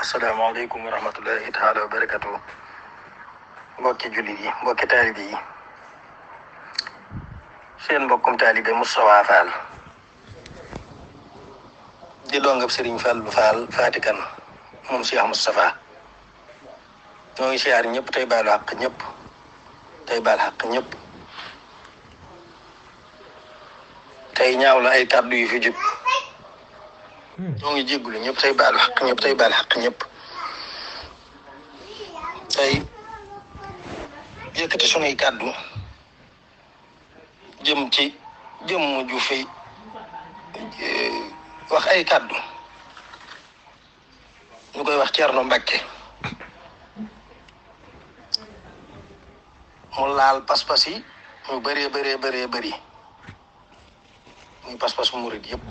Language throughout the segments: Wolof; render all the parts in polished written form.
asalaamaaleykum wa rahmatullahi taala wa barakatuh. Mbokki jullit yi mbokki taalibe yi seen mbokkum taalibe Moustapha Fall di dongab Serigne Fallou Fall Fatikan moom Cheikh Moustapha ñoo ngi siyaar ñëpp tey baalu xaq ñëpp tey baal xaq ñëpp tey ñaaw la ay kàddu yu fi jub ñoo ngi jéggulu ñëpp tey baalu xaq ñëpp tey baal xaq ñëpp tey yëkkati sunuy kàddu jëm ci jëmm ju fi wax ay kàddu ñu koy wax Thierno Mbacke mu laal pas-pas yi ñu bëree bëri muy pas-pasu murid yëpp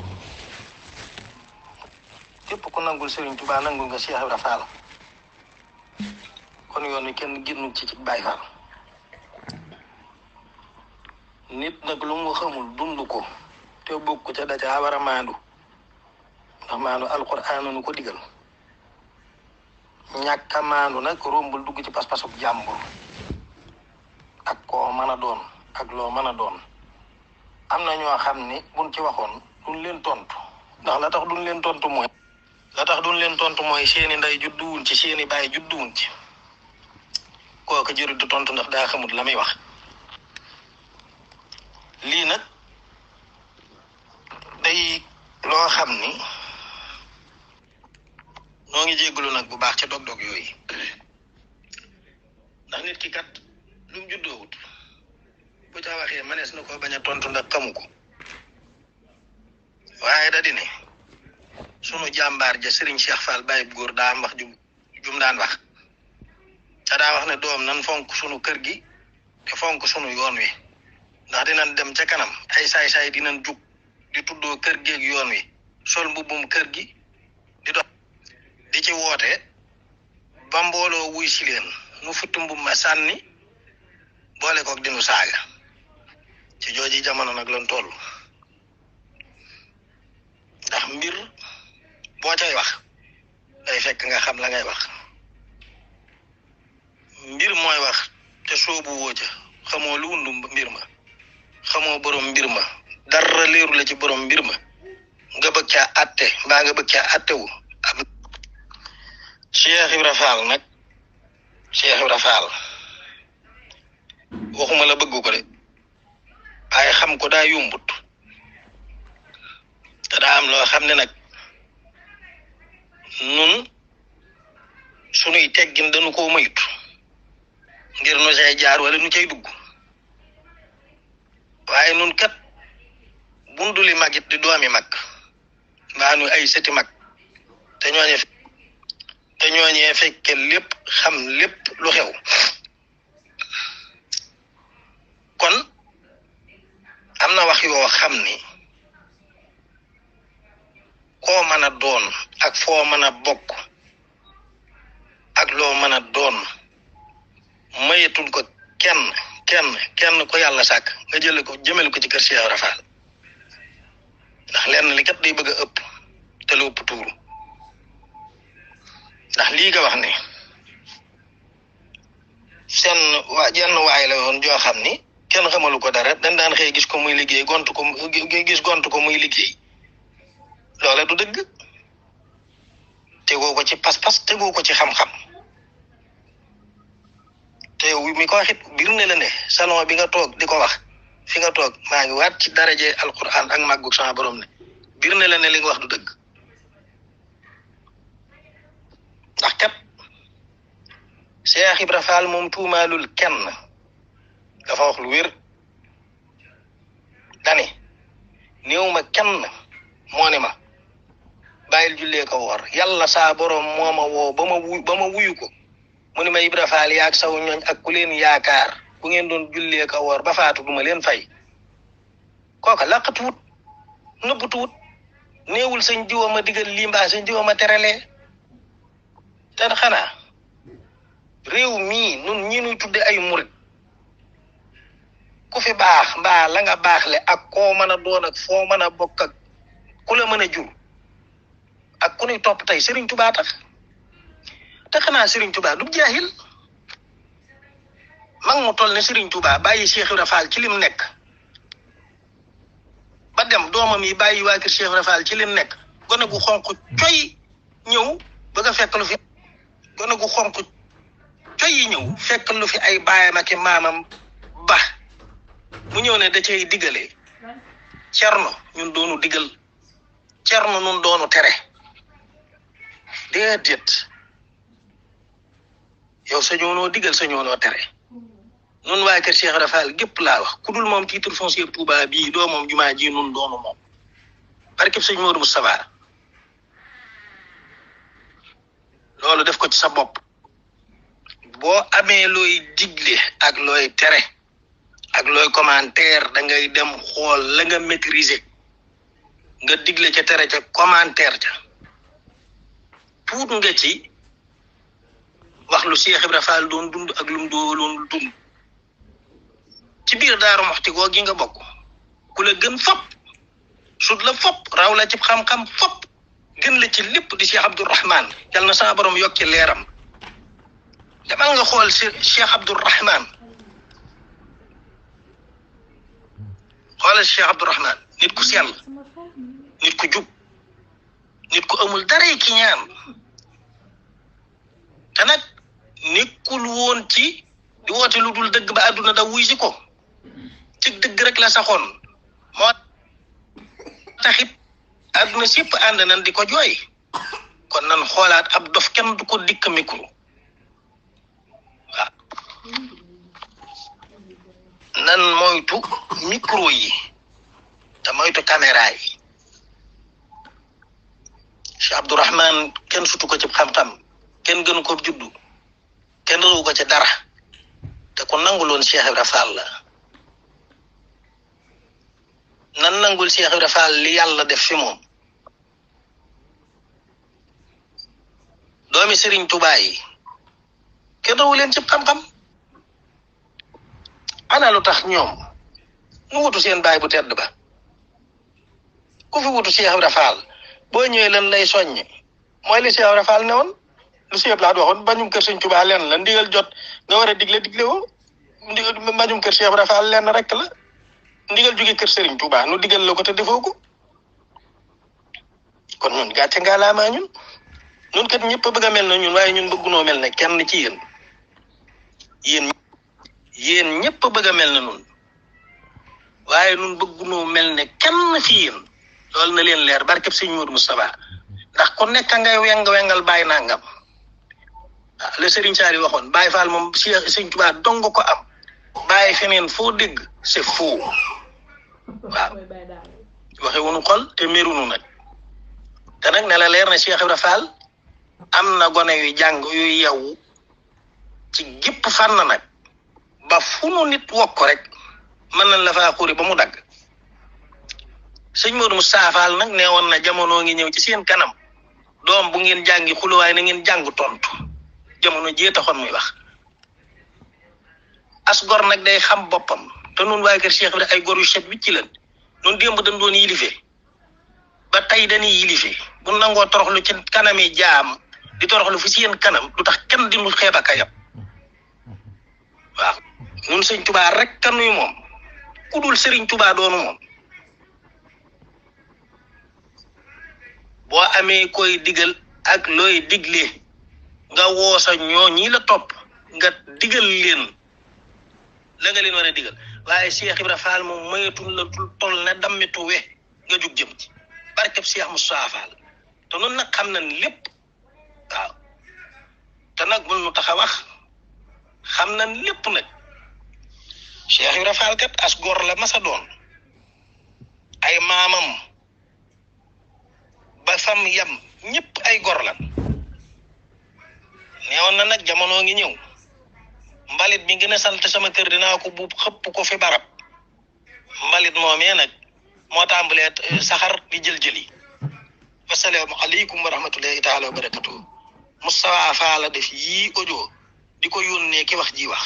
képp ku nangul Serigne Touba nangul nga Cheikh Ibra Fall kon yoon wi kenn génnu ci Baay Faal nit nag lu mu xamul dund ko te bokk ca da caa war a maandu ndax maandu alquran nu ko digal ñàkk a maandu nag rombul dugg ci pas-pasub jàmbur ak koo mën a doon ak loo mën a doon am na ñoo xam ni buñ ci waxoon duñ leen tontu ndax la tax duñ leen tontu mooy seeni ndey judduwuñ ci seeni baay judduwuñ ci kooku jërut di tontu ndax daa xamut la muy wax lii nag day loo xam ni noo ngi jégalu nag bu baax ca dog-dog yooyu ndax nit ki kat lu mu juddoowut bu ca waxee manees na ko bañ a tontu ndax xamu ko waaye da di ne sunu jàmbaar ja Serigne Cheikh Fall Baye góor daa am wax jum daan wax te daa wax ne doom nan fonk sunu kër gi te fonk sunu yoon wi ndax dinañ dem ca kanam ay saay-saay dinañ jug di tuddoo kër geeg yoon wi sol mbubbum kër gi di dox di ci woote ba mbooloo wuy si leen nu futti mbub ma sànni boole koog dinu saaga ci jooji jamono nag lan toll ndax mbir boo cay wax day fekk nga xam la ngay wax mbir mooy wax te soobu woo ca xamoo lu wundu mbir ma xamoo borom mbir ma dara leeru la ci borom mbir ma nga bëgg caa atte mbaa nga bëgg caa attewu am Cheikh Ibra Fall nag Cheikh Ibra Fall waxuma la bëgg ko de waaye xam ko daa yombut te daa am loo xam ne nag nun sunuy teggin dañu koo mayut ngir nu cay jaar wala nu cay dugg waaye nun kat bunduli mag it di doomi mag mbaa nu ay sëti mag te ñooñee fekke lépp xam lépp lu xew kon am na wax yoo xam ni koo mën a doon ak foo mën a bokk ak loo mën a doon mayetul ko kenn ko yàlla sàkk nga jëmale ko ci kër Cheikh Ibra Fall ndax lenn li kat day bëgg a ëpp te lu ëpp tuuru ndax lii nga wax ne seen jenn waay la woon joo xam ni kenn xamalu ko dara dañ daan xëy gis ko muy liggéey gont ko muy liggéey loola du dëgg tegoo ko ci pas-pas tegoo ko ci xam-xam te mi ko waxit biir ne la ne salon bi nga toog di ko wax fi nga toog maa ngi waat ci daraje alquran ak màggug sama borom ne biir ne la ne li nga wax du dëgg ndax kat Cheikh Ibra Fall moom tuumaalul kenn dafa wax lu wér dani néew ma kenn moo ne ma bàyyil jullee ko woor yàlla saa borom moo ma woo ba ma wuyu ko mu ne ma Ibra Fall yaag saw ñooñ ak ku leen yaakaar bu ngeen doon jullee ko woor ba faatu duma leen fay kooka laqatuwut nëbbutuwut néewul sëñ diwa ma digal lii mbaa sëñ diwa ma teralee te xanaa réew mii nun ñi nuy tudde ay murit ku fi baax mbaa la nga baaxle ak koo mën a doon ak foo mën a bokk ak ku la mën a jur ak ku ku ñuy topp tey Serigne Touba tax te xanaa Serigne Touba du jaahil mag mu toll ne Serigne Touba bàyyi Cheikh Ibra Fall ci lim nekk ba dem doomam yi bàyyi waa kër Cheikh Ibra Fall ci lim nekk gone gu xonq coy ñëw bëgg a fekk lu fi gone gu xonq coy yi ñëw fekk lu fi ay baayam ak maamam ba mu ñëw ne da cay diggalee cerno ñun doonu diggal cerno ñun doonu tere déedéet yow sañoonoo diggal sañoonoo tere nun waa kër Cheikh Ibra Fall gépp laa wax ku dul moom titre foncier Touba bii doo moom jumaa ji nun doonu moom barkeb sëñ Modou Moustapha loolu def ko ci sa bopp boo amee looy digle ak looy tere ak looy commentaire da ngay dem xool la nga maîtriser nga digle ca tere ca commentaire ca tuut nga ci wax lu Cheikh Ibra Fall doon dund ak lu mu doon dund ci biir Daaru Muxti goo gi nga bokk ku la gën fop sut la fop raw la ci xam-xam fop gën la ci lépp di Cheikh Abdourahman yal na sa borom yokk ci leeram demal nga xool Cheikh Abdourahman xoolal Cheikh Abdourahman nit ku sell nit ku jub nit ku amul dara ki ñaan te nag nekkul woon ci di woote lu dul dëgg ba àdduna da wuy si ko ci dëgg rek la saxoon moo taxit àdduna sépp ànd nan di ko jooy kon nan xoolaat ab dof kenn du ko dikk micro waaw nan moytu micro yi te moytu caméra yi Cheikh Abdourahman kenn sutu ko ci xam-xam kenn gënu ko juddu kenn rewu ko ci dara te ko nanguloon Cheikh Ibra Fall la nan nangul Cheikh Ibra Fall li yàlla def fi moom doomi Serigne Touba yi kenn rewu leen ci xam-xam ana lu tax ñoom nu wutu seen baay bu tedd ba ku fi wutu Cheikh Ibra Fall boo ñëwee lan lay soññ mooy li Cheikh Ibra Fall ne woon lu Cheikh Ibra waxoon bañum kër Serigne Touba lenn la ndigal jot nga war a digle woo ndigal bañum kër Cheikh Ibra Fall lenn rek la ndigal jóge kër Serigne Touba nu digal la ko te defoo ko kon ñun gàcce ngaalaamaa ñun kat ñëpp bëgg a mel na ñun waaye ñun bëggunoo mel ne kenn ci yéen ñëpp bëgg a mel na ñun waaye ñun bëggunoo mel ne kenn ci yéen loolu na leen leer barkeb sëñ Modou Moustapha ndax ku nekk ngay wengal bàyyi nangam waaw le Serigne Sary waxoon Baye Fall moom sëñ Touba dong ko am bàyyi feneen foo dégg c'est faux waaw waxe wunu xol te merunu nag te nag ne la leer na Cheikh Ibra Fall am na gone yu jàng yu yewu ci gépp fànn nag ba fu nu nit wokk rek mën nañ la faa xuri ba mu dagg sëñ Modou Moustapha Fall nag nee woon na jamono ngi ñëw ci seen kanam doom bu ngeen jàngi xuluwaay na ngeen jàng tontu jamono jee taxoon muy wax as gor nag day xam boppam te nun waaye kër Cheikh Ibra ay gor yu set wicc lan nun démb dañ doon yilife ba tey dañuy yilife bu nangoo toroxlu ci kanami jaam di toroxlu fi seen kanam du tax kenn di nu xeeb ak a yab waaw nun sëñ Touba rek kanuy moom ku dul Serigne Touba doonu moom boo amee koy digal ak looy digle nga woosa ñoo ñi la topp nga digal leen la nga leen war a digal waaye Cheikh Ibra Fall moom mayetul la toll ne dammitu we nga jug jëm ci barkeb Cheikh Moustapha Fall te noonu nag xam nañ lépp waaw te nag mun nu tax a wax xam nañ lépp nag Cheikh Ibra Fall kat as góor la masa doon ay maamam ba fam yam ñëpp ay góor la neewoon na nag jamono ngi ñëw mbalit mi gën a salte sama kër dinaa ko buub xëpp ko fi barab mbalit moomee nag moo tàmbalee saxar di jël-jëli wasalaamu aleykum wa rahmatullahi taala wa barakatuh Moustapha Fall la def yii audio di ko yónnee ki wax ji wax